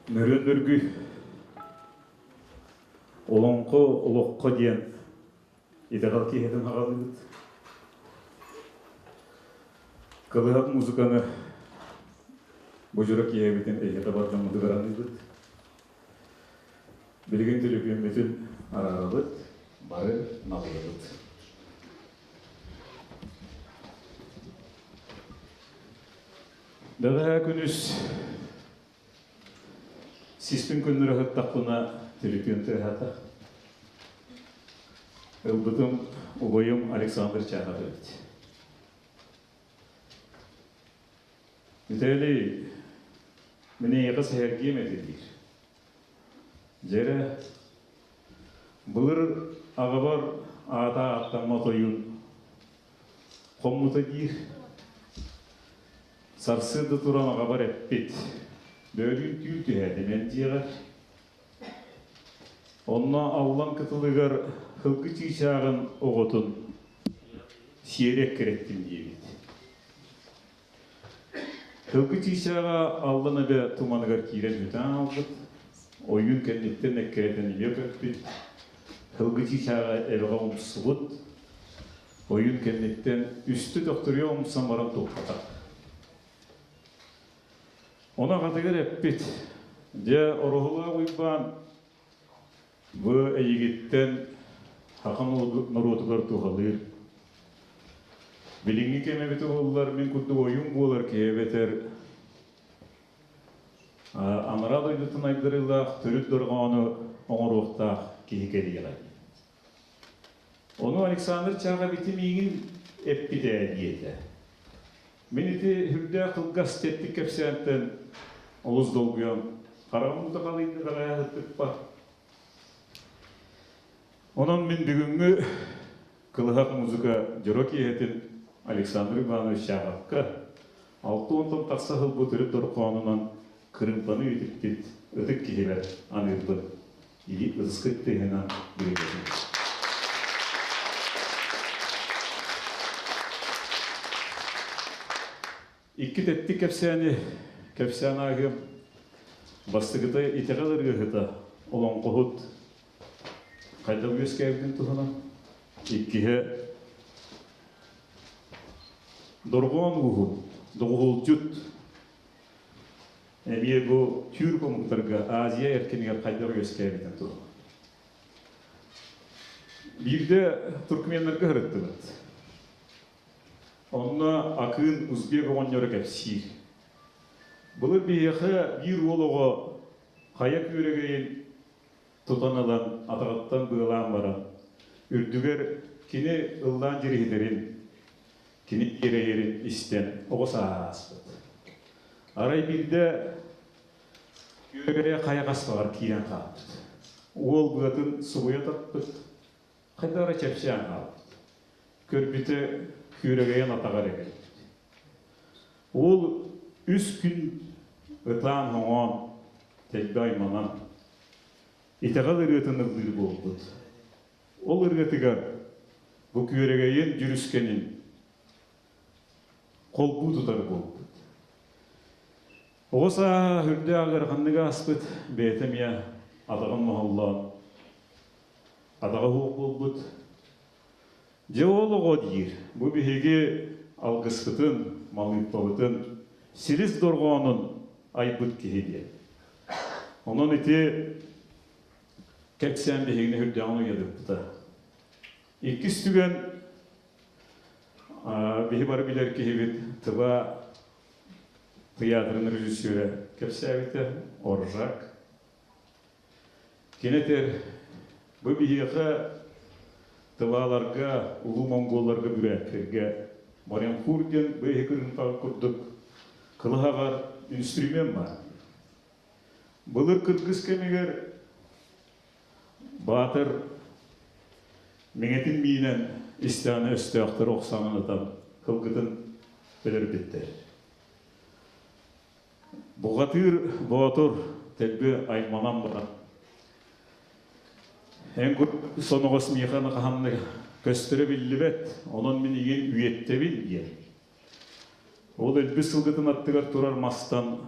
Нөрүөн Нөргүй Олоҥхо олоххо диэн итэҕэл киэһэтин аҕалыыбыт. Кылыһах музыканы бу дьоро киэһэбитин эһиэхэ бар дьоммутугар аныыбыт. Билигин төлөпүөммүтүн араарабыт, бары налыйабыт. Бэҕэһээ күнүс сиспин көннөрө сыттахпына төлөпүөн тыаһаата. Ылбытым убайым Александр Чахов эбит. Виталий, мин эйиэхэ сэһэргиэм этэ диир. Дьэрэ, былыр аҕабар аата ааттаммат ойуун хоммута диир. Сарсыарда туран аҕабар эппит, бөөлүүн түүл түһээтим эн дьиэҕэр. Онно Аллан кытылыгар һылгы чыычааҕын оҕотун сиэри эккирэттим диэбит. Һылгы чыычааҕа Аллан эбэ туманыгар киирэн бүтэн хаалбыт. Ойуун кэнниттэн эккирэтэн илиэ көппүт. Һылгы чыычааҕа эбэҕэ умсубут. Ойуун кэнниттэн үстэ төхтөрүйэ умсан баран туппатах. Ону аҕатыгар эппит: «Дьэ, Ороһулаах Уйбаан, бу эйигиттэн саха норуотугар туһалыыр. Билиҥҥи кэм эбитэ буоллар, мин курдук ойуун буолар киһи эбэтэр анараа дойдутун айдарыылаах төрүт дорҕоону оҥоруохтаах киһи кэлиэҕэ». Ону Александр Чааҕа ити миигин эппитэ диэтэ. Мин ити сүрдээх кылгас тэттик кэпсээнтэн олус долгуйан, хараҕым уута халыйда бэҕэһээ сыттыкпар. Онон мин бүгүҥҥү кылыһах музыка дьоро киэһэтин Александр Иванович Чааҕапка 60-тан тахса сыл бу төрүт дорҕоонунан кырыымпаны үтүппүт ытык киһибэр аныырбын Или ытыскыт тыаһынан бүрүйэбин. Икки тэттик кэпсээни кэпсээн ааһыам. Бастакыта итэҕэл ырыаһыта, олоҥхоһут хайдах үөскээбитин туһунан. Иккиһэ дорҕоон ууһун, доҕуһулдьут Эмиэ бу түүр омуктарга Азия эркинигэр хайдах үөскээбитин туһунан. Биирдэ туркменнарга сырыттыбыт. Онно акыын узбек оҕонньоро кэпсиир. Былыр биһиэхэ биир уол оҕо хайа күөрэгэйин тутан ылан атаҕыттан быалаан баран, үрдүгэр кини ыллаан дьириһитэрин, кини киэрэйэрин истэн оҕо сааһа ааспыт. Арай биирдэ күөгэйэ хайа хаспаҕар киирэн хаалбыт. Уол быатын субуйа таппыт, хайдах эрэ чэпчээн хаалбыт. Көрбүтэ күөрэгэйин атаҕар эгэлбит. Уол үс күн ытаан-хоҥоон, дэлби айманан, итэҕэл ырыатын ыллыыр буолбут. Ол ырыатыгар бу күөрэгэйин дьүрүскэнин холбуу тутар буолбут. Оҕо сааһа үрдээх ыараханнык ааспыт, бэйэтэ эмиэ атаҕын моһоллоон, атаҕа суох буолбут. Дьэ ол оҕо диир, бу биһиги алгыспытын, малыыппабытын, силис дорҕоонун айбыт киһи диэн. Онон ити кэпсээн биһигини үрдээҕин уйадыппыта. Иккис түгэн биһи бары билэр киһибит Тыва тыйаатырын режиссера кэпсээбитэ Оржак. Кини этэр, бу биһиэхэ тываларга, улуу монголларга, бүрээттэргэ Моренхур диэн бу эһи кырыымпаҕа курдук кылыһаҕар инструмент баар. Былыр кыргыз кэмигэр Баатыр миҥэтин миинэн истэҕинэ өстөөхтөрү охсоҥун ытан кылгытын өлөрбүттэр. Бухатыыр Боотур дэлби айманан баран «Эн соноҕос миэхэ хаһаннык көстөрө биллибэт, онон мин игин үйэттэбин» диэн. Ол өлбүт сылгытын аттыгар турар мастан,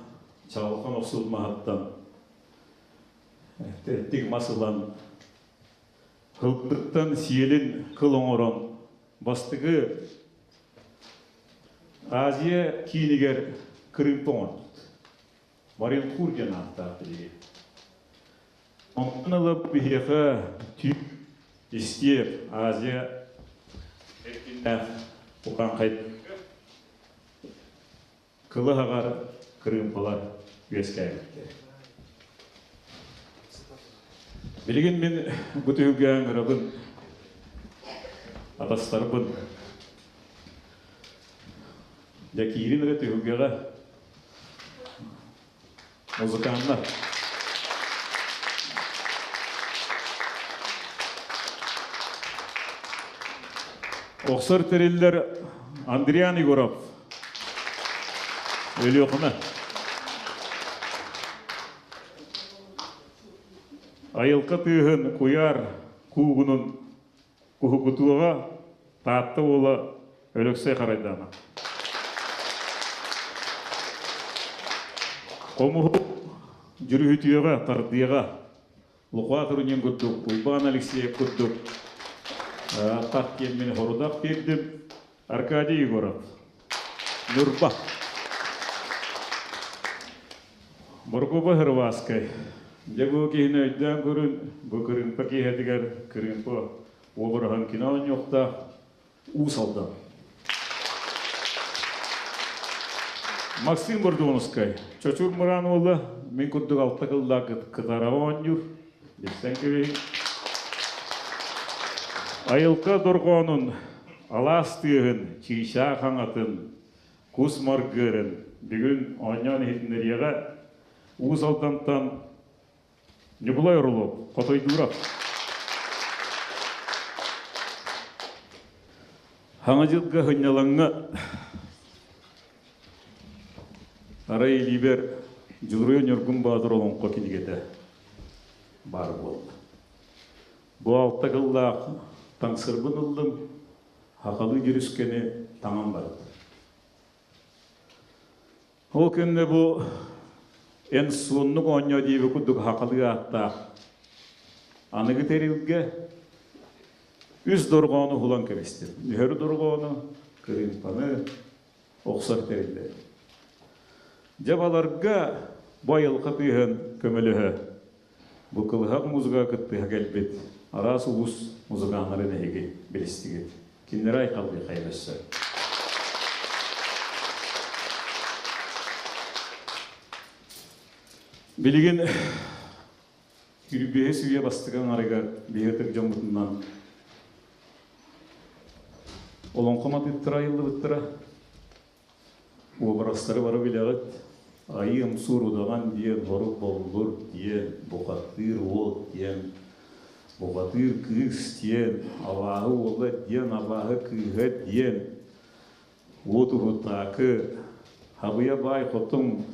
чаҕылхан охсубут маһыттан. Тэттик мас ылан, һылгыттан сиэлин кыл оҥорон, бастакы Азия киинигэр кырыымпа оҥорбут. Маринкур диэн ааттаах билигин. Онтон ыла биһиэхэ түүк, истиэп, Азия эркиннээх Ухаҥхайдарга кылы-хаҕар кырыымпалар үөскээбиттэр. Билигин мин бу түһүлгэҕэ ыҥырабын, атастарбын. Дьэ киирин эрэ түһүлгэҕэ музыканнар. Охсор тэриллэр Андриан Егоров, Өлүөхүмэ. Айылка тыаһын куйаар куугунун Куһукутуоҕа Таатта уола Өлөксөй Харайдаана. Хомуһу дьүрүһүтүөҕэ, тардыаҕа Лука Турунин курдук, Уйбаан Алексеев курдук тах диэн хорудах биэрдим. Аркадий Егоров, Ньурба. Борокуопа Хырвааскай. Дьэ бу киһини өйдөөн көрүн, бу кырыымпа киэһэтигэр кырыымпа уобараһын кино оонньуохтаах Уус Алдан. Максим Бордуонускай, Чочур Мыраан уола, мин курдук алта кыллаах кытараҕа оонньуур, билсэн кэбиһиҥ. Айылка дорҕоонун, алаас тыаһын, чыычаах аҥатын, кус маргыарын бүгүн оонньоон иһитиннэриэҕэ Уус Алдантан Ньукулай Орлов, Хотойдуурап. Хаҥа дьылга сынньалаҥҥа арай илиибэр Дьулуруйа Ньургун Баатыр олоҥхо кинигэтэ баар буолла. Бу алта кыллаах таҥсырбын ыллым, хахалыы дьүрүскэни таҥан бардым. Ол кэннэ бу эн суоннук оонньоо диэби курдук хахалыы ааттаах аныгы тэрилгэ үс дорҕоону уһулан кэбистим. Нүһэр дорҕоону, кырыымпаны охсор тэриллэр. Дьэ баларга бу айылҕа тыаһын көмөлөһө Бу кылыһах музыка кыттыһа кэлбит араас улуус музыканнарын эһиги билистигит. Кинилэри айхаллыахайын өссө. Билигин Күрбүһэ сүүйэ бастакы аҥарыгар биһи ытык дьоммутунан олоҥхо матыыптара айыллыбыттара. Уобарастары бары билэҕит. Айыы ымсуур удаҕан диэн, хорук боллур диэн, бухатыыр уол диэн, бухатыыр кыыс диэн, абааһы уола диэн, абааһы кыыһа диэн, уот уһутаакы, хабыйа баай хотун,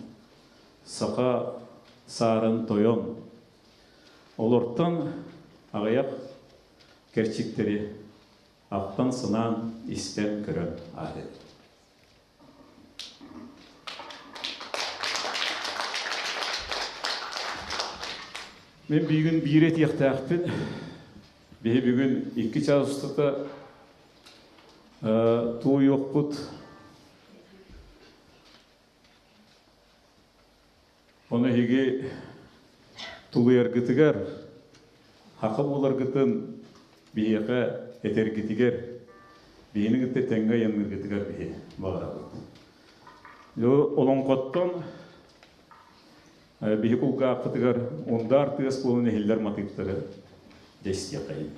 саха саарын тойон. Олортон аҕыйах кэрчиктэри ахтан-санаан, истэн-көрөн ааһыа. Мин бүгүн биир этиэхтээхпин. Биһи бүгүн икки чаас устата туойуохпут. Ону эһиги тулуйаргытыгар, хаха буоларгытын биһиэхэ этэргитигэр, биһини кытта тэҥҥэ айанныыргытыгар биһи баҕарабыт. Олоҥхоттон биһи кулгаахпытыгар унгаар тыас буолан иһиллэр матыыптары дьэ истиэхэйин.